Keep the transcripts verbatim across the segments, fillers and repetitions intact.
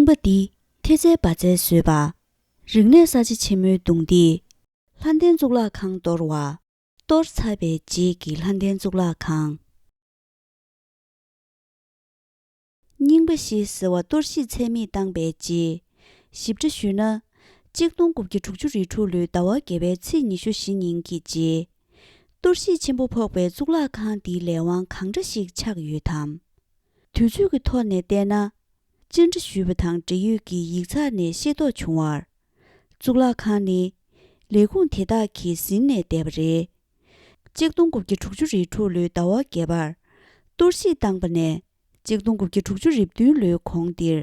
པ་འདི་ཐེ་ཚལ་བ་ཚལ་བཟོས་པ། རིག་གནས་གསར་བརྗེ་ཆེན་མོའི་གདུང་འདིས་ལྷ་ལྡན་གཙུག་ལག་ཁང་གཏོར་བ། གཏོར་ཚར་བའི་རྗེས་ཀྱི་ལྷ་ལྡན་གཙུག་ལག་ཁང་། རྙིང་པ་བཞི་ཟེར་བ་གཏོར་བཤིག་ཚད་མེད་བཏང་པའི་རྗེས། ཞིབ་ཕྲ་ཞུས་ན། གཅིག་སྟོང་དགུ་བརྒྱ་དྲུག་ཅུ་རེ་དྲུག་ལོའི་ཟླ་བ་བརྒྱད་པའི་ཚེས་ཉི་ཤུ་བཞི་ཉིན་གྱི་རྗེས། གཏོར་བཤིག་ཆེན་པོ་ཕོག་པའི་གཙུག་ལག་ཁང་འདིའི་ལས་དབང་གང་འདྲ་ཞིག་ཆགས་ཡོད་དམ། དུས་ཚོད་ཀྱི་ཐོག་ནས་བལྟས་ན། སྤྱན་འདྲེན་ཞུས་པ་དང་འབྲེལ་ཡོད་ཀྱི་ཡིག་ཚགས་ནས་ཤེས་རྟོགས་བྱུང་བར། གཙུག་ལག་ཁང་ནི་ལས་ཁུངས་དེ་དག་གིས་ཟིན་ནས་བསྡད་པ་རེད། གཅིག་སྟོང་དགུ་བརྒྱ་དྲུག་ཅུ་རེ་དྲུག་ལོའི་ཟླ་བ་བརྒྱད་པར་གཏོར་བཤིག་བཏང་པ་ནས། གཅིག་སྟོང་དགུ་བརྒྱ་དྲུག་ཅུ་རེ་བདུན་ལོའི་གོང་འདིར།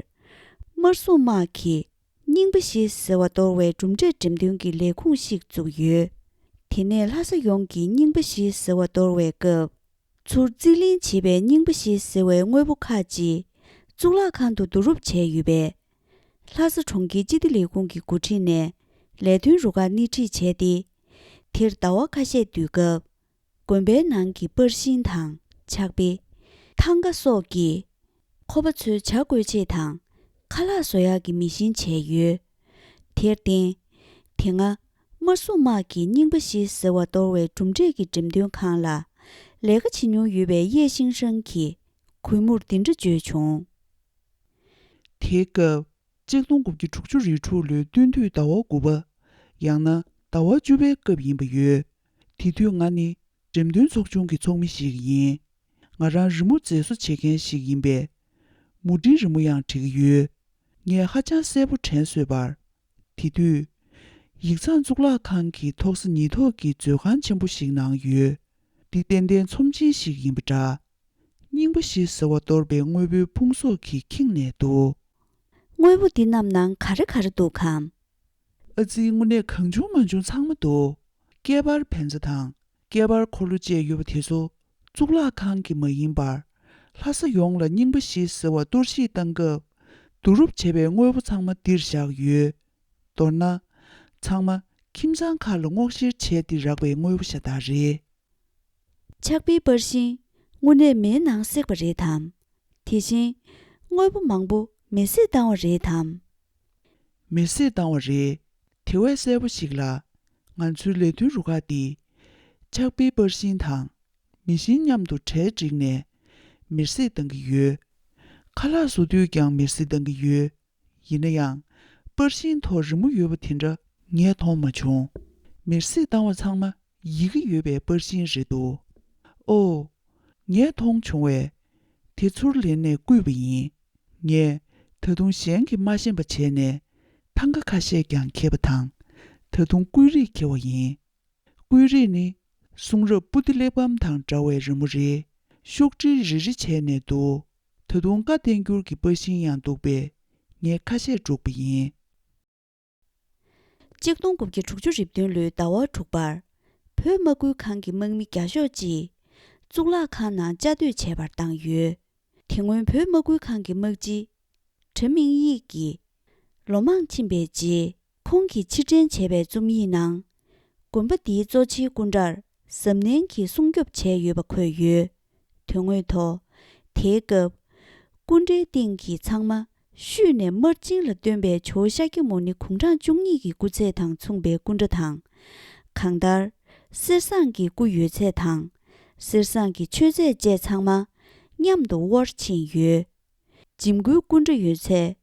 དམར་སྲུང་དམག་གིས་རྙིང་པ་བཞི་ཟེར་བ་གཏོར་བའི་གྲུབ་འབྲས་འགྲེམས་སྟོན་གྱི་ལས་ཁུངས་ཤིག་བཙུགས་ཡོད། དེ་ནས་ལྷ་ས་ཡོངས་ཀྱི་རྙིང་པ་བཞི་ཟེར་བ་གཏོར་བའི་སྐབས། ཚུར་རྩིས་ལེན་བྱས་པའི་རྙིང་པ་བཞི་ཟེར་བའི་དངོས་པོ་ཁག་ཅིག་གཙུག་ལག་ཁང་དུ་བསྡུ་རུབ་བྱས་ཡོད་པས། ལྷ་ས་གྲོང་ཁྱེར་སྤྱི་བདེ་ལས་ཁུངས་ཀྱི་འགོ་ཁྲིད་ནས་ལས་དོན་རུ་ཁག་སྣེ་ཁྲིད་བྱས་ཏེ། དེར་ཟླ་བ་ཁ་ཤས་སྡོད་སྐབས། དགོན་པའི་ནང་གི་པར་ཤིང་དང་ཕྱག་དཔེ། ཐང་ག་སོགས་ཀྱིས་ཁོ་པ་ཚོའི་ཇ་བསྐོལ་ཆེད་དང་ཁ་ལག་བཟོ་ཡག་གི་མེ་ཤིན་བྱས་ཡོད། དེར་བརྟེན། དེ་སྔ་དམར་སྲུང་དམག་གིས་རྙིང་པ་བཞི་ཟེར་བ་གཏོར་བའི་གྲུབ་འབྲས་ཀྱི་འགྲེམས་སྟོན་ཁང་ལ་ལས་ཀ་བྱེད་མྱོང་ཡོད་པའི་ཡེ་ཤིང་ཧྲན་གྱིས་གུས་མོར་འདི་འདྲ་བརྗོད་བྱུང་། དེའི་སྐབས། གཅིག་སྟོང་དགུ་བརྒྱ་དྲུག་ཅུ་རེ་དྲུག་ལོའི་སྟོན་དུས་ཟླ་བ་དགུ་པ། ཡང་ན་ཟླ་བ་བཅུ་པའི་སྐབས་ཡིན་པ་ཡོད། དེ་དུས་ང་ནི་འགྲེམས་སྟོན་ཚོགས་ཆུང་གི་ཚོགས་མི་ཞིག་ཡིན། ང་རང་རི་མོ་མཛེས་བཟོ་བྱེད་མཁན་ཞིག་ཡིན་པས། མུ་འབྲེལ་རི་མོ་ཡང་འབྲི་གི་ཡོད། ངས་ཧ་ཅང་གསལ་པོ་དྲན་སོས་པར། དེ་དུས། ཡིག་ཚང་གཙུག་ལག་ཁང་གི་ཐོག་ས་ཉིས་ཐོག་གི་མཛོད་ཁང་ཆེན་པོ་ཞིག་ནང་ཡོད། འདི་ཏན་ཏན་ཚོམས་ཆེན་ཞིག་ཡིན་པ་འདྲ། རྙིང་པ་བཞི་ཟེར་བ་གཏོར་བའི་དངོས་པོའི་ཕུང་གསོག་གིས་ཁེངས་ནས་འདུག་དངོས་པོ་འདི་རྣམས་ནང་ག་རེ་ག་རེ་འདུག་གམ། ཨ་ཙི། དངོས་གནས་གང་བྱུང་མང་བྱུང་ཚང་མ་འདུག་སྐྱེས་པར་བན་ཚ་དང་སྐྱེས་པར་འཁོར་ལོ་བཅས་ཡོད་པ་དེ་ཚོ་གཙུག་ལག་ཁང་གི་མ་ཡིན་པར། ལྷ་ས་ཡོངས་ལ་རྙིང་པ་བཞི་ཟེར་བ་གཏོར་བཤིག་བཏང་སྐབས་བསྡུ་རུབ་བྱས་པའི་དངོས་པོ་ཚང་མ་འདིར་བཞག་ཡོད། མདོར་ན། ཚང་མ་ཁྱིམ་ཚང་ཁག་ལ་སྔོག་བཤེར་བྱས་ཏེ་རག་པའི་དངོས་པོ་ཤ་སྟག་རེད། ཕྱག་དཔེའི་པར་ཤིང་དངོས་གནས་མེའི་ནང་བསྲེགས་པ་རེད་དམ། དེ་བཞིན་དངོས་པོ་མང་པོ་མེ་བསྲེགས་བཏང་བ་རེད་དམ། མེ་བསྲེགས་བཏང་བ་རེད། དེ་བས་གསལ་པོ་ཞིག་ལ། ང་ཚོའི་ལས་དོན་རུ་ཁག་འདིས་ཕྱག་དཔེའི་པར་ཤིང་དང་མེ་ཤིང་མཉམ་དུ་གྲལ་བསྒྲིགས་ནས་མེར་སྲེག་བཏང་གི་ཡོད། ཁ་ལག་བཟོ་དུས་ཀྱང་མེར་སྲེག་བཏང་གི་ཡོད། ཡིན་ན་ཡང་། པར་ཤིང་ཐོག་རི་མོ་ཡོད་པ་དེ་འདྲ་ངས་མཐོང་མ་བྱུང་། མེར་སྲེག་བཏང་བ་ཚང་མ་ཡི་གེ་ཡོད་པའི་པར་ཤིང་རེད་འདུག་ཨོ། ངས་མཐོང་བྱུང་བས། དེ་ཚུར་ལེན་ནས་བརྐུས་པ་ཡིན། ངས་ད་དུང་གཞན་གྱིས་མ་ཤེས་པ་བྱས་ནས་ཐང་ག་ཁ་ཤས་ཀྱང་འཁྱེར་བ་དང་། ད་དུང་བརྐོས་རིས་འཁྱེར་བ་ཡིན། བརྐོས་རིས་ནི་གསུང་རབ་པུ་ཏི་གླེགས་བམ་དང་འདྲ་བའི་རི་མོ་རེད། ཤོག་དྲིལ་རེ་རེ་བྱས་ནས་འདུག་ད་དུང་བཀའ་བསྟན་འགྱུར་གྱི་པར་ཤིང་ཡང་འདུག་པས་ངས་ཁ་ཤས་སྒྲུག་པ་ཡིན། གཅིག་སྟོང་དགུ་བརྒྱ་དྲུག་ཅུ་རེ་བདུན་ལོའི་ཟླ་བ་དྲུག་པར། བོད་དམག་ཁུལ་ཁང་གི་དམག་མི་བརྒྱ་ཤོག་ཅིག་གཙུག་ལག་ཁང་ནང་བཅའ་སྡོད་བྱས་པར་བཏང་ཡོད། དེ་སྔོན་བོད་དམག་ཁུལ་ཁང་གི་དམག་སྤྱི། གྲྭ་མིང་ཡིག་གིས། ལོ་མང་ཕྱིན་པའི་རྗེས། ཁོང་གིས་ཕྱིར་དྲན་བྱས་པའི་རྩོམ་ཡིག་ནང་། དགོན་པ་འདིའི་གཙོ་ཆེའི་སྐུ་འདྲར་གཟབ་ནན་གྱིས་སྲུང་སྐྱོབ་བྱས་ཡོད་པ་འཁོད་ཡོད། དོན་དངོས་ཐོག་དེའི་སྐབས། སྐུ་འདྲའི་སྟེང་གི་ཚང་མ་བཤུས་ནས་དམར་རྗེན་ལ་སྟོན་པའི་ཇོ་བོ་ཤཱཀྱ་མུ་ནེ་དགུང་གྲངས་བཅུ་གཉིས་ཀྱི་སྐུ་ཚད་དང་མཚུངས་པའི་སྐུ་འདྲ་དང་། གང་ལྟར། གསེར་ཟངས་ཀྱི་སྐུ་ཡོད་ཚད་དང་། གསེར་ཟངས་ཀྱི་མཆོད་རྫས་བཅས་ཚང་མ་མཉམ་དུ་དབོར་ཕྱིན་ཡོད། འཇིམ་སྐུའི་སྐུ་འདྲ་ཡོད་ཚད་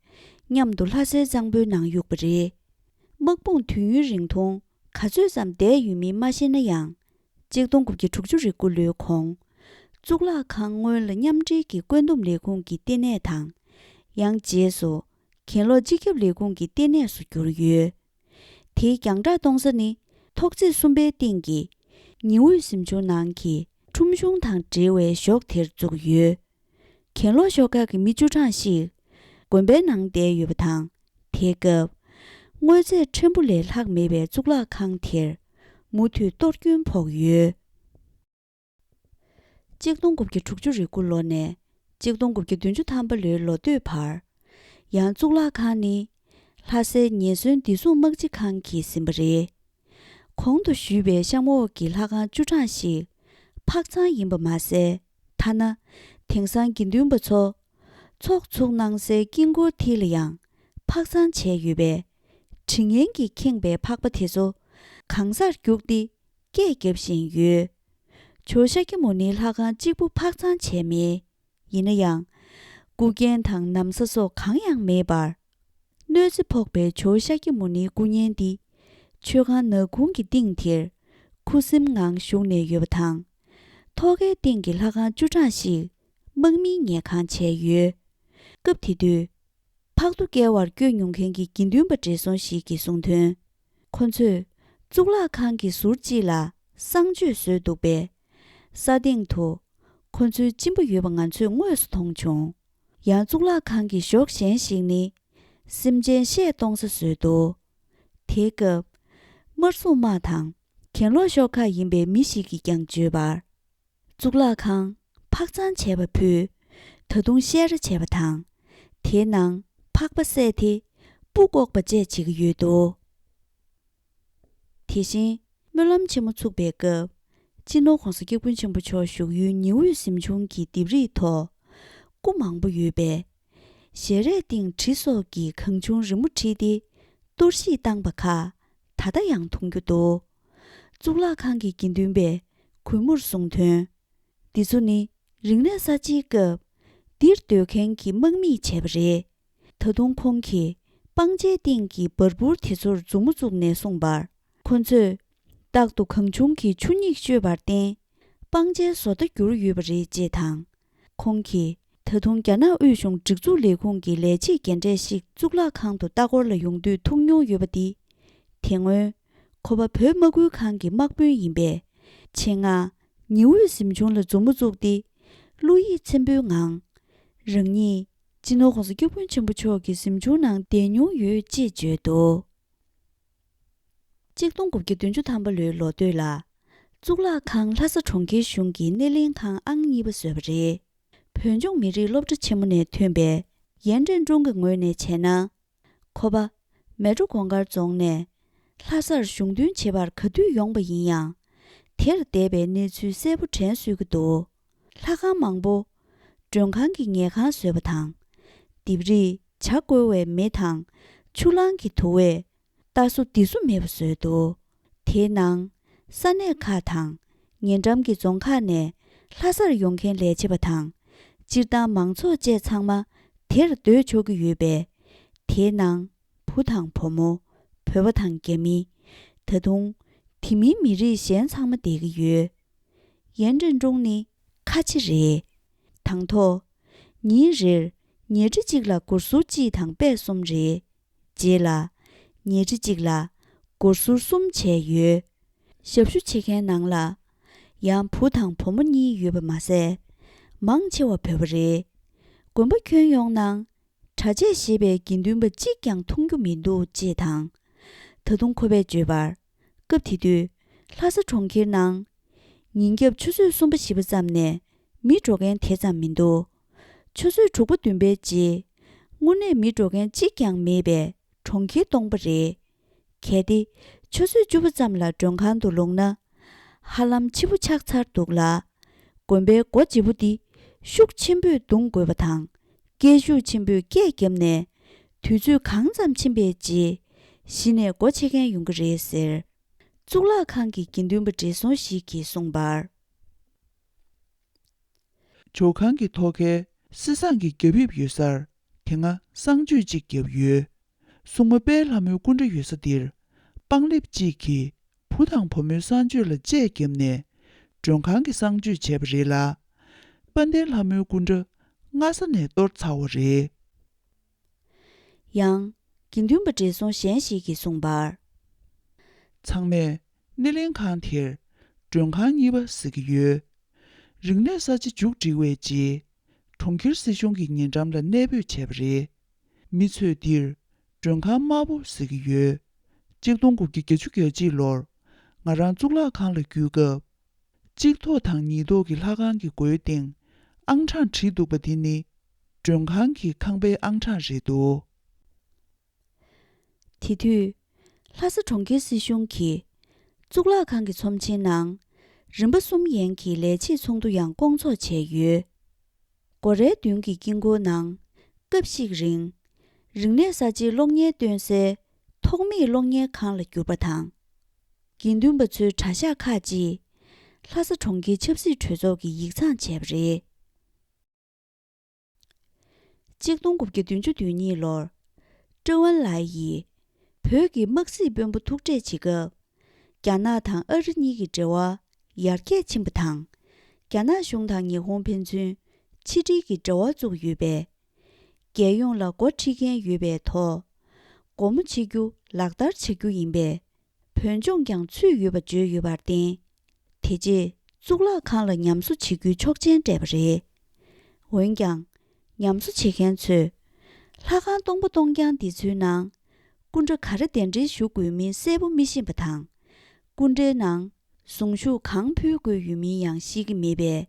མཉམ་དུ་ལྷ་སའི་གཙང་པོའི་ནང་གཡུགས་པ་རེད། དམག་དཔུང་དུས་ཡུན་རིང་ཐུང་ག་ཚོད་ཙམ་བསྡད་ཡོད་མིན་མ་ཤེས་ན་ཡང་། གཅིག་སྟོང་དགུ་བརྒྱ་དྲུག་ཅུ་རེ་དགུ་ལོའི་གོང་། གཙུག་ལག་ཁང་སྔོན་ལ་མཉམ་འབྲེལ་གྱི་བཀོད་འདོམས་ལས་ཁུངས་ཀྱི་ལྟེ་གནས་དང་། ཡང་རྗེས་སུ་གྱེན་ལོག་སྤྱི་ཁྱབ་ལས་ཁུངས་ཀྱི་ལྟེ་གནས་སུ་གྱུར་ཡོད། དེའི་རྒྱང་བསྒྲགས་གཏོང་ས་ནི་ཐོག་བརྩེགས་གསུམ་པའི་སྟེང་གི་ཉི་འོད་གཟིམ་ཆུང་ནང་གི་ཁྲོམ་གཞུང་དང་འབྲེལ་བའི་གཞོགས་དེར་བཙུགས་ཡོད། གྱེན་ལོག་ཤོག་ཁག་གི་མི་བཅུ་གྲངས་ཤིག་དགོན་པའི་ནང་བསྡད་ཡོད་པ་དང་། དེའི་སྐབས། དངོས་རྫས་ཕྲན་བུ་ལས་ལྷག་མེད་པའི་གཙུག་ལག་ཁང་དེར་མུ་མཐུད་གཏོར་སྐྱོན་ཕོག་ཡོད། གཅིག་སྟོང་དགུ་བརྒྱ་དྲུག་ཅུ་རེ་དགུ་ལོ་ནས་གཅིག་སྟོང་དགུ་བརྒྱ་བདུན་ཅུ་ཐམ་པ་ལོའི་ལོ་སྟོད་བར། ཡང་གཙུག་ལག་ཁང་ནི་ལྷ་སའི་ཉེན་ཟོན་བདེ་སྲུང་དམག་སྤྱི་ཁང་གིས་ཟིན་པ་རེད། གོང་དུ་ཞུས་པའི་གཤམ་འོག་གི་ལྷ་ཁང་བཅུ་གྲངས་ཤིག་ཕག་ཚང་ཡིན་པ་མ་ཟད། ཐ་ན་དེང་སང་དགེ་འདུན་པ་ཚོ་ཚོགས་ཚུགས་གནང་སའི་དཀྱིལ་འཁོར་མཐིལ་ལ་ཡང་ འཕག་འཚང་བྱས་ཡོད་པས། དྲི་ངན་གྱིས་ཁེངས་པའི་ཕག་པ་དེ་ཚོ་གང་སར་རྒྱུགས་ཏེ་སྐད་རྒྱབ་བཞིན་ཡོད། ཇོ་ཤཱཀྱ་མུ་ནེའི་ལྷ་ཁང་གཅིག་པུ་འཕག་འཚང་བྱས་མེད། ཡིན་ན་ཡང་། སྐུ་རྒྱན་དང་ན་བཟའ་སོགས་གང་ཡང་མེད་པར། གནོད་འཚེ་ཕོག་པའི་ཇོ་ཤཱཀྱ་མུ་ནེའི་སྐུ་བརྙན་འདི། མཆོད་ཁང་ནག་ཁུང་གི་སྟེང་དེར་ཁུ་སིམ་ངང་བཞུགས་ནས་ཡོད་པ་དང་། ཐོག་ཁའི་སྟེང་གི་ལྷ་ཁང་བཅུ་གྲངས་ཤིག་དམག་མིའི་ཉལ་ཁང་བྱས་ཡོད། སྐབས་དེ་དུས། ཕག་ཏུ་བསྐྱལ་བར་བསྐྱོད་མྱོང་མཁན་གྱི་དགེ་འདུན་པ་བགྲེས་སོང་ཞིག་གིས་གསུངས་དོན། ཁོ་ཚོས་གཙུག་ལག་ཁང་གི་ཟུར་གཅིག་ལ་གསང་སྤྱོད་བཟོས་འདུག་པས། ས་སྟེང་དུ་ཁོ་ཚོའི་གཅིན་པ་ཡོད་པ་ང་ཚོས་དངོས་སུ་མཐོང་བྱུང་། ཡང་གཙུག་ལག་ཁང་གི་གཞོགས་གཞན་ཞིག་ནི། སེམས་ཅན་བཤས་གཏོང་ས་བཟོས་འདུག་དེའི་སྐབས། དམར་སྲུང་དམག་དང་གྱེན་ལོག་ཤོག་ཁག་ཡིན་པའི་མི་ཞིག་གིས་ཀྱང་བརྗོད་པར། གཙུག་ལག་ཁང་འཕག་འཚང་བྱས་པ་ཕུད། ད་དུང་བཤས་ར་བྱས་པ་དང་། དེའི་ནང་ཕག་པ་བསད་དེ་སྤུ་བཀོག་པ་བཅས་བྱེད་ཀྱི་ཡོད་འདུག་དེ་བཞིན་སྨོན་ལམ་ཆེན་མོ་ཚུགས་པའི་སྐབས། སྤྱི་ནོར་༧གོང་ས་༧སྐྱབས་མགོན་ཆེན་པོ་མཆོག་བཞུགས་ཡུལ་ཉི་འོད་གཟིམ་ཆུང་གི་ལྡེབས་རིས་ཐོག་སྐུ་མང་པོ་ཡོད་པས། ཞལ་རས་སྟེང་གྲི་སོགས་ཀྱིས་གང་བྱུང་རི་མོ་བྲིས་ཏེ་གཏོར་བཤིག་བཏང་པ་ཁག་ད་ལྟ་ཡང་མཐོང་རྒྱུ་འདུག་གཙུག་ལག་ཁང་གི་དགེ་འདུན་པས་གུས་མོར་གསུངས་དོན། འདི་ཚོ་ནི་རིག་གནས་གསར་བརྗེའི་སྐབས་འདིར་སྡོད་མཁན་གྱི་དམག་མིས་བྱས་པ་རེད། ད་དུང་ཁོང་གིས་སྤང་བྱའི་སྟེང་གི་འབར་འབུར་དེ་ཚོར་མཛུབ་མོ་བཙུགས་ནས་གསུངས་པར། ཁོ་ཚོས་རྟག་ཏུ་གང་བྱུང་གི་ཆུ་སྙིགས་སྤྱོད་པར་བརྟེན། སྤང་བྱའི་བཟོ་ལྟ་འགྱུར་ཡོད་པ་རེད་ཅེས་དང་། ཁོང་གིས་ད་དུང་རྒྱ་ནག་དབུས་གཞུང་སྒྲིག་འཛུགས་ལས་ཁུངས་ཀྱི་ལས་བྱེད་རྒན་གྲས་ཤིག་གཙུག་ལག་ཁང་དུ་ལྟ་སྐོར་ལ་ཡོང་དུས་ཐུག་མྱོང་ཡོད་པ་འདི། དེ་སྔོན་ཁོ་པ་བོད་དམག་ཁུལ་ཁང་གི་དམག་དཔོན་ཡིན་པས། ཆེད་མངགས་ཉི་འོད་གཟིམ་ཆུང་ལ་མཛུབ་མོ་བཙུགས་ཏེ། བློ་ཡིད་ཚིམ་པོའི་ངང་། རང་ཉིད་སྤྱི་ནོར་༧གོང་ས་༧སྐྱབས་མགོན་ཆེན་པོ་མཆོག་གི་གཟིམ་ཆུང་ནང་བསྡད་མྱོང་ཡོད་ཅེས་བརྗོད་འདུག་གཅིག་སྟོང་དགུ་བརྒྱ་བདུན་ཅུ་ཐམ་པ་ལོའི་ལོ་སྟོད་ལ། གཙུག་ལག་ཁང་ལྷ་ས་གྲོང་ཁྱེར་གཞུང་གི་སྣེ་ལེན་ཁང་ཨང་གཉིས་པ་བཟོས་པ་རེད། བོད་ལྗོངས་མི་རིགས་སློབ་གྲྭ་ཆེན་མོ་ནས་ཐོན་པའི་ཡན་ཀྲེན་ཀྲུང་གི་ངོས་ནས་བྱས་ན། ཁོ་པ་མལ་གྲོ་གུང་དཀར་རྫོང་ནས་ལྷ་སར་གཞུང་དོན་བྱེད་པར་ག་དུས་ཡོང་པ་ཡིན་ཡང་། དེར་བསྡད་པའི་གནས་ཚུལ་གསལ་པོ་དྲན་གསོས་ཀྱི་འདུག་ལྷ་ཁང་མང་པོ་མགྲོན་ཁང་གི་ཉལ་ཁང་བཟོས་པ་དང་། ལྡེབས་རིས་བྱ་བཀོལ་བའི་མེ་དང་ཆུ་གླང་གི་དུ་བས། རྟ་སོ་འདི་སོ་མེད་པ་བཟོས་འདུག་དེའི་ནང་ས་གནས་ཁག་དང་ཉེ་འགྲམ་གྱི་རྫོང་ཁག་ནས་ལྷ་སར་ཡོང་མཁན་ལས་བྱེད་པ་དང་སྤྱིར་བཏང་མང་ཚོགས་བཅས་ཚང་མ་དེར་སྡོད་ཆོག་གི་ཡོད་པས། དེའི་ནང་བུ་དང་བུ་མོ། བོད་པ་དང་རྒྱ་མི། ད་དུང་དེ་མིན་མི་རིགས་གཞན་ཚང་མ་བསྡད་ཀྱི་ཡོད། ཡན་ཀྲེན་ཀྲུང་ནི་ཁ་ཆེ་རེད། དང་ཐོག་ཉིན་རེར་ཉལ་ཁྲི་གཅིག་ལ་སྒོར་ཟུར་གཅིག་དང་པད་གསུམ་རེད། རྗེས་ལ་ཉལ་ཁྲི་གཅིག་ལ་སྒོར་ཟུར་གསུམ་བྱས་ཡོད། ཞབས་ཞུ་བྱེད་མཁན་ནང་ལ་ཡང་བུ་དང་བུ་མོ་གཉིས་ཡོད་པ་མ་ཟད། མང་ཆེ་བ་བོད་པ་རེད། དགོན་པ་ཁྱོན་ཡོངས་ནང་གྲྭ་ཆས་བཞེས་པའི་དགེ་འདུན་པ་གཅིག་ཀྱང་མཐོང་རྒྱུ་མི་འདུག་ཅེས་དང་། ད་དུང་ཁོ་པས་བརྗོད་པར། སྐབས་དེ་དུས་ལྷ་ས་གྲོང་ཁྱེར་ནང་། ཉིན་རྒྱབ་ཆུ་ཚོད་གསུམ་པ་བཞི་པ་ཙམ་ནས་མི་འགྲོ་མཁན་དེ་ཙམ་མི་འདུག་ཆུ་ཚོད་དྲུག་པ་བདུན་པའི་རྗེས། དངོས་གནས་མི་འགྲོ་མཁན་གཅིག་ཀྱང་མེད་པའི་གྲོང་ཁྱེར་སྟོང་པ་རེད། གལ་ཏེ་ཆུ་ཚོད་བཅུ་པ་ཙམ་ལ་མགྲོན་ཁང་དུ་ལོག་ན། ཧ་ལམ་ཕྱི་པོ་ཆགས་ཚར་འདུག་ལ། དགོན་པའི་སྒོ་བརྗེ་པོ་འདི་ཤུགས་ཆེན་པོས་རྡུང་དགོས་པ་དང་། སྐད་ཤུགས་ཆེན་པོས་སྐད་བརྒྱབ་ནས། དུས་ཚོད་གང་ཙམ་ཕྱིན་པའི་རྗེས། གཞི་ནས་སྒོ་ཕྱེ་མཁན་ཡོང་གི་རེད་ཟེར། གཙུག་ལག་ཁང་གི་དགེ་འདུན་པ་བགྲེས་སོང་ཞིག་གིས་གསུངས་པར། ཇོ་ཁང་གི་ཐོག་ཁའི་བསེ་བཟང་གི་རྒྱབ་དབྱིབས་ཡོད་སར་དེ་སྔ་གསང་སྤྱོད་ཅིག་བརྒྱབ་ཡོད། སྲུང་མ་དཔལ་ལྷ་མོའི་སྐུ་འདྲ་ཡོད་ས་འདིར་སྤང་ལེབ་ཅིག་གིས་བུ་དང་བུ་མོའི་གསང་སྤྱོད་ལ་ལྕགས་བརྒྱབ་ནས་མགྲོན་ཁང་གི་གསང་སྤྱོད་བྱས་པ་རེད་ལ། དཔལ་ལྡན་ལྷ་མོའི་སྐུ་འདྲ་སྔ་ས་ནས་གཏོར་ཚར་བ་རེད། ཡང་། དགེ་འདུན་པ་བགྲེས་སོང་གཞན་ཞིག་གིས་གསུངས་པར། ཚང་མས་སྣེ་ལེན་ཁང་དེར་མགྲོན་ཁང་གཉིས་པ་ཟེར་གྱི་ཡོད། རིག་གནས་གསར་བརྗེ་མཇུག་བསྒྲིལ་བའི་རྗེས། གྲོང་ཁྱེར་སྲིད་གཞུང་གི་ཉེ་འགྲམ་ལ་གནས་སྤོས་བྱས་པ་རེད། མི་ཚོས་འདིར་མགྲོན་ཁང་དམར་པོ་ཟེར་གྱི་ཡོད། གཅིག་སྟོང་དགུ་བརྒྱ་བརྒྱད་ཅུ་གྱ་གཅིག་ལོར་ང་རང་གཙུག་ལག་ཁང་ལ་བརྒྱུད་སྐབས། གཅིག་ཐོག་དང་ཉིས་ཐོག་གི་ལྷ་ཁང་གི་སྒོའི་སྟེང་ཨང་གྲངས་བྲིས་འདུག་པ་འདི་ནི་མགྲོན་ཁང་གི་ཁང་པའི་ཨང་གྲངས་རེད་འདུག་དེ་དུས་ལྷ་ས་གྲོང་ཁྱེར་སྲིད་གཞུང་གིས་གཙུག་ལག་ཁང་གི་ཚོམས་ཆེན་ནང་རིམ་པ་གསུམ་ཡན་གྱི་ལས་བྱེད་ཚོགས་འདུ་ཡང་བསྐོང་ཚོགས་བྱས་ཡོད། སྒོ་རའི་མདུན་གྱི་དཀྱིལ་འཁོར་ནང་སྐབས་ཤིག་རིང་ རིག་གནས་གསར་བརྗེའི་གློག་བརྙན་སྟོན་སའི་ཐོགས་མེད་གློག་བརྙན་ཁང་ལ་གྱུར་པ་དང་། དགེ་འདུན་པ་ཚོའི་གྲྭ་ཤག་ཁག་ཅིག་ལྷ་ས་གྲོང་ཁྱེར་ཆབ་སྲིད་གྲོས་ཚོགས་ཀྱི་ཡིག་ཚང་བྱས་པ་རེད། གཅིག་སྟོང་དགུ་བརྒྱ་བདུན་ཅུ་དོན་གཉིས་ལོར། ཀྲེ་ཝུན་ལའེ་ཡིས་བོད་ཀྱི་དམག་སྲིད་དཔོན་པོ་ཐུག་འཕྲད་བྱེད་སྐབས། རྒྱ་ནག་དང་ཨ་རི་གཉིས་ཀྱི་འབྲེལ་བ་ཡར་རྒྱས་ཕྱིན་པ་དང་། རྒྱ་ནག་གཞུང་དང་ཉི་ཧོང་ཕན་ཚུན་ཕྱི་འབྲེལ་གྱི་འབྲེལ་བ་བཙུགས་ཡོད་པས། རྒྱལ་ཡོངས་ལ་འགོ་ཁྲིད་མཁན་ཡོད་པའི་ཐོག་སྒོ་མོ་ཕྱེ་རྒྱུ་ལག་བསྟར་བྱ་རྒྱུ་ཡིན་པས། བོད་ལྗོངས་ཀྱང་ཚུད་ཡོད་པ་བརྗོད་ཡོད་པར་བརྟེན། དེ་རྗེས་གཙུག་ལག་ཁང་ལ་ཉམས་གསོ་བྱེད་རྒྱུའི་ཆོག་མཆན་སྤྲད་པ་རེད། འོན་ཀྱང་། ཉམས་གསོ་བྱེད་མཁན་ཚོས། ལྷ་ཁང་སྟོང་པ་སྟོང་རྐྱང་འདི་ཚོའི་ནང་། སྐུ་འདྲ་ག་རེ་གདན་འདྲེན་ཞུ་དགོས་མིན་གསལ་པོ་མི་ཤེས་པ་དང་། སྐུ་འདྲའི་ནང་གཟུངས་གཞུག་གང་ཕུལ་དགོས་ཡོད་མིན་ཡང་ཤེས་ཀྱི་མེད་པས།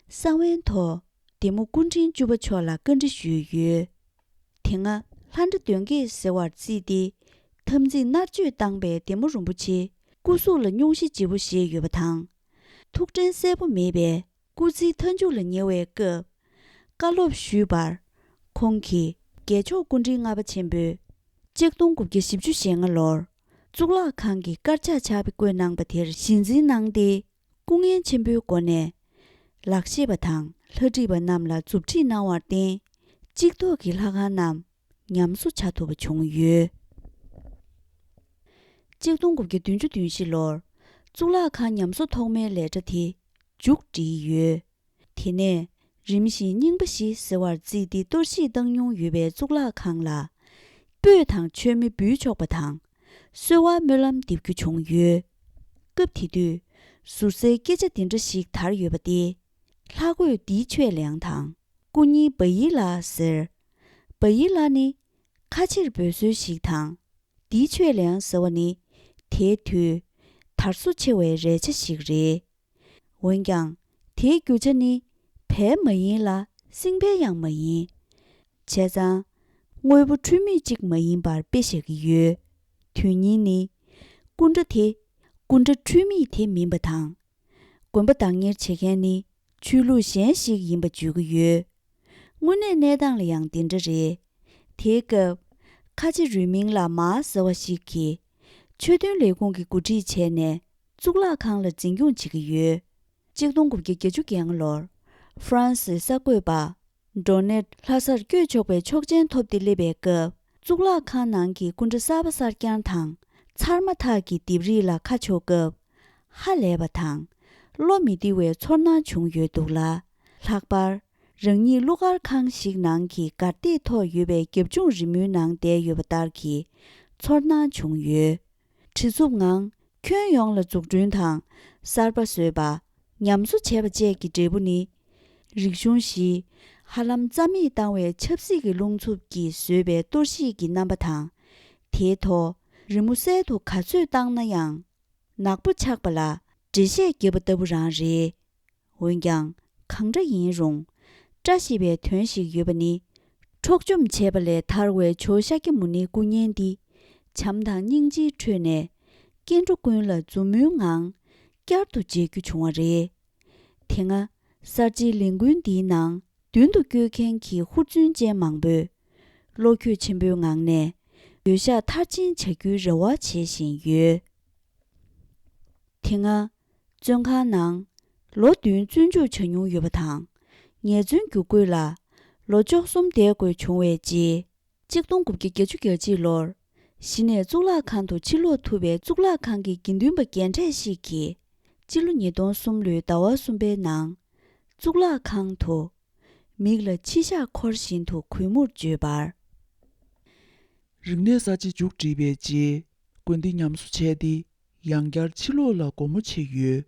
ས་བོན་ཐོག་བདེ་མོ་སྐུ་ཕྲེང་བཅུ་པ་མཆོག་ལ་བཀའ་འདྲི་ཞུས་ཡོད། དེ་སྔ་ལྷ་འདྲེ་གདོན་བགེགས་ཟེར་བར་བརྩིས་ཏེ། འཐབ་འཛིང་མནར་གཅོད་བཏང་པའི་བདེ་མོ་རིན་པོ་ཆེ་སྐུ་གཟུགས་ལ་སྙུང་གཞི་ལྗིད་པོ་བཞེས་ཡོད་པ་དང་། ཐུགས་དྲན་གསལ་པོ་མེད་པས། སྐུ་ཚེའི་མཐའ་མཇུག་ལ་ཉེ་བའི་སྐབས། བཀའ་སློབ་ཞུས་པར། ཁོང་གིས་རྒྱལ་མཆོག་སྐུ་ཕྲེང་ལྔ་པ་ཆེན་པོས་གཅིག་སྟོང་དགུ་བརྒྱ་བཞི་བཅུ་ཞེ་ལྔ་ལོར་གཙུག་ལག་ཁང་གི་དཀར་ཆག་ཕྱག་དཔེ་བཀོད་གནང་པ་དེར་གཞི་འཛིན་གནང་སྟེ། སྐུ་ངལ་ཆེན་པོའི་སྒོ་ནས་ལག་ཤེས་པ་དང་ལྷ་བྲིས་པ་རྣམས་ལ་མཛུབ་ཁྲིད་གནང་བར་བརྟེན། གཅིག་ཐོག་གི་ལྷ་ཁང་རྣམས་ཉམས་གསོ་བྱ་ཐུབ་པ་བྱུང་ཡོད། གཅིག་སྟོང་དགུ་བརྒྱ་བདུན་ཅུ་དོན་བཞི་ལོར་གཙུག་ལག་ཁང་ཉམས་གསོ་ཐོག་མའི་ལས་གྲྭ་དེ་མཇུག་བསྒྲིལ་ཡོད། དེ་ནས་རིམ་བཞིན་རྙིང་པ་བཞི་ཟེར་བར་བརྩིས་ཏེ་གཏོར་བཤིག་བཏང་མྱོང་ཡོད་པའི་གཙུག་ལག་ཁང་ལ། སྤོས་དང་མཆོད་མེ་འབུལ་ཆོག་པ་དང་། གསོལ་བ་སྨོན་ལམ་འདེབས་རྒྱུ་བྱུང་ཡོད། སྐབས་དེ་དུས་ཟུར་སའི་སྐད་ཆ་འདི་འདྲ་ཞིག་དར་ཡོད་པ་སྟེ། ལྷ་གོས་ལྡི་ཆོས་གླིང་དང་། སྐུ་ཉིད་བ་ཡི་ལ་ཟེར། བ་ཡི་ལ་ནི་ཁ་ཆེར་འབོད་སྲོལ་ཞིག་དང་། ལྡི་ཆོས་གླིང་ཟེར་བ་ནི་དེའི་དུས་དར་སོ་ཆེ་བའི་རས་ཆ་ཞིག་རེད། འོན་ཀྱང་དེའི་རྒྱུ་ཆ་ནི་བལ་མ་ཡིན་ལ་སྲིང་བལ་ཡང་མ་ཡིན། བྱས་ཙང་དངོས་པོ་འཁྲུལ་མེད་ཅིག་མ་ཡིན་པར་དཔེ་བཞག་གི་ཡོད། དོན་སྙིང་ནི། སྐུ་འདྲ་དེ་སྐུ་འདྲ་འཁྲུལ་མེད་དེ་མིན་པ་དང་། དགོན་པ་བདག་གཉེར་བྱེད་མཁན་ནི་ཆོས་ལུགས་གཞན་ཞིག་ཡིན་པ་བརྗོད་ཀྱི་ཡོད། དངོས་གནས་གནས་སྟངས་ལ་ཡང་འདི་འདྲ་རེད། དེའི་སྐབས། ཁ་ཆེ་རུས་མིང་ལ་མ་ཟེར་བ་ཞིག་གིས། ཆོས་དོན་ལས་ཁུངས་ཀྱིས་འགོ་ཁྲིད་བྱས་ནས་གཙུག་ལག་ཁང་ལ་འཛིན་སྐྱོང་བྱེད་ཀྱི་ཡོད། གཅིག་སྟོང་དགུ་བརྒྱ་བརྒྱད་ཅུ་གྱ་ལྔ་ལོར། ཧྥ་རན་སིའི་གསར་འགོད་པ། ཌོ་ནེད་ལྷ་སར་བསྐྱོད་ཆོག་པའི་ཆོག་མཆན་ཐོབ་སྟེ་སླེབས་པའི་སྐབས། གཙུག་ལག་ཁང་ནང་གི་སྐུ་འདྲ་གསར་པ་གསར་རྐྱང་དང་། ཚར་མ་ཐག་གི་ལྡེབས་རིས་ལ་ཁ་ཕྱོགས་སྐབས། ཧ་ལས་པ་དང་། བློ་མི་བདེ་བའི་ཚོར་སྣང་བྱུང་ཡོད་འདུག་ལ། ལྷག་པར། རང་ཉིད་གླུ་གར་ཁང་ཞིག་ནང་གི་གར་སྟེགས་ཐོག་ཡོད་པའི་རྒྱབ་ལྗོངས་རི་མོའི་ནང་བསྡད་ཡོད་པ་ལྟར་གྱི་ཚོར་སྣང་བྱུང་ཡོད། བྲེལ་འཚུབ་ངང་ཁྱོན་ཡོངས་ལ་འཛུགས་སྐྲུན་དང་གསར་པ་བཟོས་པ། ཉམས་གསོ་བྱས་པ་བཅས་ཀྱི་འབྲས་བུ་ནི། རིག་གཞུང་བཞི་ཧ་ལམ་རྩ་མེད་བཏང་བའི་ཆབ་སྲིད་ཀྱི་རླུང་འཚུབ་ཀྱིས་བཟོས་པའི་གཏོར་བཤིག་གི་རྣམ་པ་དང་། དེའི་ཐོག་རི་མོ་གསལ་དུ་ག་ཚོད་བཏང་ན་ཡང་། ནག་པོ་ཆགས་པ་ལ་འགྲེལ་བཤད་བརྒྱབ་པ་ལྟ་བུ་རང་རེད། འོན་ཀྱང་གང་འདྲ་ཡིན་རུང་། བཀྲ་ཤིས་པའི་དོན་ཞིག་ཡོད་པ་ནི། འཕྲོག་བཅོམ་བྱས་པ་ལས་ཐར་བའི་ཇོ་ཤཱཀྱ་མུ་ནེའི་སྐུ་བརྙན་འདི། བྱམས་དང་སྙིང་རྗེའི་ཁྲོད་ནས། སྐྱེ་འགྲོ་ཀུན་ལ་མཛུབ་མོའི་ངང་། བསྐྱར་དུ་མཇལ་རྒྱུ་བྱུང་བ་རེད། དེ་སྔ། གསར་བརྗེའི་ལས་འགུལ་འདིའི་ནང་། མདུན་དུ་བསྐྱོད་མཁན་གྱི་ཧུར་བརྩོན་ཅན་མང་པོས། བློ་འགྱོད་ཆེན་པོའི་ངང་ནས། འོས་ཤག་མཐར་ཕྱིན་བྱ་རྒྱུའི་རེ་བ་བྱེད་བཞིན་ཡོད། དེ་སྔ། བཙོན་ཁང་ནང་། ལོ་བདུན་བཙོན་འཇུག་བྱ་མྱོང་ཡོད་པ་དང་། ངལ་རྩོལ་རྒྱུགས་དགོས་ལ། ལོ་བཅུ་གསུམ་བསྡད་དགོས་བྱུང་བའི་རྗེས། གཅིག་སྟོང་དགུ་བརྒྱ་བརྒྱད་ཅུ་གྱ་གཅིག་ལོར། གཞི་ནས་གཙུག་ལག་ཁང་དུ་ཕྱིར་ལོག་ཐུབ་པའི་གཙུག་ལག་ཁང་གི་དགེ་འདུན་པ་རྒན་གྲས་ཤིག་གིས། སྤྱི་ལོ་ཉིས་སྟོང་གསུམ་ལོའི་ཟླ་བ་གསུམ་པའི་ནང་། གཙུག་ལག་ཁང་དུ། མིག་ལ་ཕྱི་ཤག་འཁོར་བཞིན་དུ་གུས་མོར་བརྗོད་པར། རིག་གནས་གསར་བརྗེ་མཇུག་བསྒྲིལ་བའི་རྗེས། དགོན་སྡེ་ཉམས་གསོ་བྱས་ཏེ། ཡང་བསྐྱར་ཕྱི་ལོགས་ལ་སྒོ་མོ་ཕྱེ་ཡོད།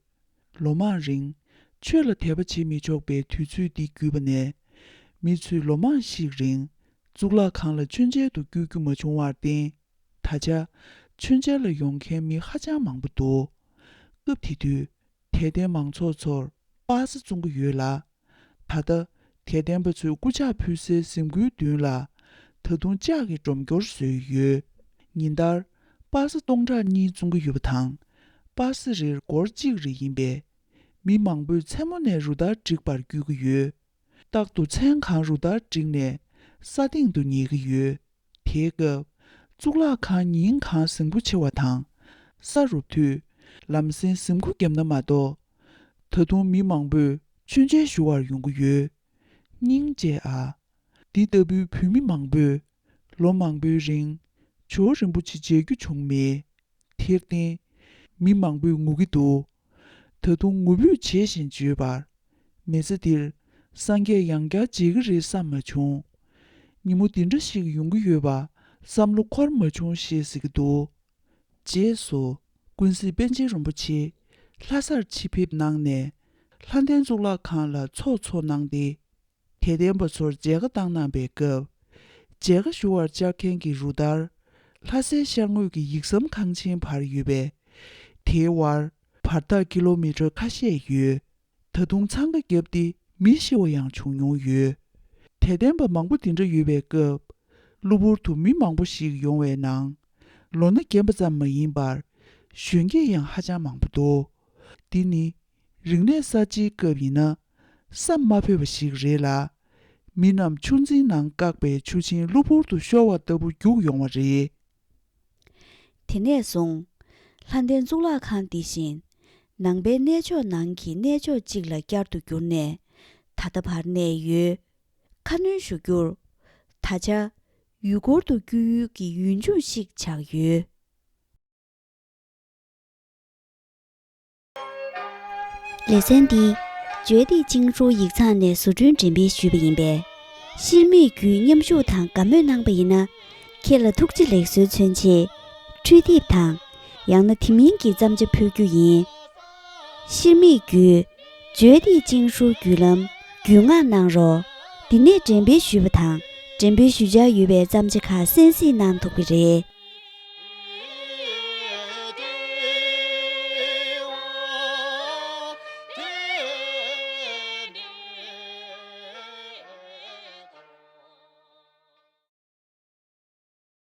ལོ་མང་རིང་། ཆོས་ལ་དད་པ་བྱེད་མི་ཆོག་པའི་དུས་ཚོད་འདི་བརྒྱུད་པ་ནས། མི་ཚོས་ལོ་མང་ཞིག་རིང་། གཙུག་ལག་ཁང་ལ་མཆོད་མཇལ་དུ་བསྐྱོད་རྒྱུ་མ་བྱུང་བར་བརྟེན། ད་ཆ། མཆོད་མཇལ་ལ་ཡོང་མཁན་མི་ཧ་ཅང་མང་པོ་འདུག་སྐབས་དེ་དུས། དད་ལྡན་མང་ཚོགས་ཚོར། པ་སེ་བཙོང་གི་ཡོད་ལ། ད་ལྟ། དད་ལྡན་པ་ཚོས་སྐུ་ཕྱག་ཕུལ་སའི་གཟིམ་འགོའི་མདུན་ལ། ད་དུང་ལྕགས་ཀྱི་སྒྲོམ་སྐྱོར་བཟོས་ཡོད། ཉིན་ལྟར། པ་སེ་སྟོང་ཕྲག་གཉིས་བཙོང་གི་ཡོད་པ་དང་། པ་སེ་རེར་སྒོར་གཅིག་རེ་ཡིན་པས། མི་མང་པོས་མཚན་མོ་ནས་རུ་སྟར་བསྒྲིགས་པར་བསྐྱོད་ཀྱི་ཡོད། རྟག་ཏུ་མཚན་གང་རུ་སྟར་བསྒྲིགས་ནས། ས་སྟེང་དུ་ཉལ་གྱི་ཡོད། དེའི་སྐབས་གཙུག་ལག་ཁང་ཉིན་གང་གཟིམ་འགོ་ཆེ་བ་དང་། ས་རུབ་དུས་ལམ་སེང་གཟིམ་འགོ་བརྒྱབ་ན་མ་གཏོགས། ད་དུང་མི་མང་པོས་མཆོད་མཇལ་ཞུ་བར་ཡོང་གི་ཡོད། སྙིང་རྗེ་ཨ། འདི་ལྟ་བུའི་བོད་མི་མང་པོས་ལོ་མང་པོའི་རིང་ཇོ་བོ་རིན་པོ་ཆེ་མཇལ་རྒྱུ་བྱུང་མེད། དེར་བརྟེན། མི་མང་པོས་ངུ་གི་འདུག་ད་དུང་ངུ་འབོད་བྱེད་བཞིན་བརྗོད་པར། མི་ཚེ་འདིར་སངས་རྒྱས་ཡང་བསྐྱར་མཇལ་གྱི་རེད་བསམ་མ་བྱུང་། ཉིན་མོ་འདི་འདྲ་ཞིག་ཡོང་གི་ཡོད་པ་བསམ་བློ་འཁོར་མ་བྱུང་ཞེས་ཟེར་གྱི་འདུག་རྗེས་སུ་ཀུན་གཟིགས་པཎ་ཆེན་རིན་པོ་ཆེ་ལྷ་སར་ཆེད་ཕེབས་གནང་ནས་ལྷ་ལྡན་གཙུག་ལག་ཁང་ལ་ཚོགས་གཙོ་གནང་སྟེ། དད་ལྡན་པ་ཚོར་མཇལ་ཁ་བཏང་གནང་པའི་སྐབས། མཇལ་ཁ་ཞུ་བར་བཅར་མཁན་གྱི་རུ་སྟར་ལྷ་སའི་ཤར་ངོས་ཀྱི་ཡིག་ཟམ་ཁང་ཆེན་བར་ཡོད་པས། དེའི་བར་བར་ཐག་ཀི་ལོ་མི་ཊར་ཁ་ཤས་ཡོད། ད་དུང་འཚང་ཁ་བརྒྱབ་སྟེ་མི་ཤི་བ་ཡང་བྱུང་མྱོང་ཡོད། དད་ལྡན་པ་མང་པོ་དེ་འདྲ་ཡོད་པའི་སྐབས། གློ་བུར་དུ་མི་མང་པོ་ཞིག་ཡོང་བའི་ནང་། ལོ་ན་རྒན་པ་ཙམ་མ་ཡིན་པར། གཞོན་སྐྱེས་ཡང་ཧ་ཅང་མང་པོ་འདུག་འདི་ནི་རིག་གནས་གསར་བརྗེའི་སྐབས་ཡིན་ན། བསམ་མ་ཕོད་པ་ཞིག་རེད་ལ། མི་རྣམས་ཆུ་འཛིན་ནང་བཀག་པའི་ཆུ་ཆེན་གློ་བུར་དུ་ཤོར་བ་ལྟ་བུ་རྒྱུགས་ཡོང་བ་རེད། དེ་ནས་བཟུང་། ལྷ་ལྡན་གཙུག་ལག་ཁང་འདི་བཞིན། ནང་པའི་གནས་མཆོག་ནང་གི་གནས་མཆོག་ཅིག་ལ་བསྐྱར་དུ་གྱུར་ནས། ད་ལྟ་བར་གནས་ཡོད། ཁ་སྣོན་ཞུ་རྒྱུར། ད་ཆ། ཡུལ་སྐོར་དུ་བསྐྱོད་ཡུལ་གྱི་ཡུལ་ལྗོངས་ཤིག་ཆགས་ཡོད། ལེ་ཚན་འདི། བརྗོད་བདེ་ཅིང་ཧྲུའུ་ཡིག་ཚང་ནས་བཟོ་སྐྲུན་འགྲེམས་སྤེལ་ཞུས་པ་ཡིན་པས། ཤེར་མིག་བརྒྱུད་མཉམ་ཞུགས་དང་དགའ་མོས་གནང་པ་ཡིན་ན། ཁྱེད་ལ་ཐུགས་རྗེ་ལེགས་གསོལ་མཚོན་ཆེད། འཕྲུལ་དེབ་དང་། ཡང་ན་དེ་མིན་གྱི་བརྩམས་བྱ་ཕུལ་རྒྱུ་ཡིན། ཤེར་མིག་བརྒྱུད། བརྗོད་བདེ་ཅིང་ཧྲུའུ་བརྒྱུད་ལམ། བརྒྱུད་མངགས་གནང་རོགས། འདི་ནས་འགྲེམས་སྤེལ་ཞུས་པ་དང་། འགྲེམས་སྤེལ་ཞུ་འཆར་ཡོད་པའི་བརྩམས་བྱ་ཁག་གསན་གཟིགས་གནང་ཐུབ་ཀྱི་རེད།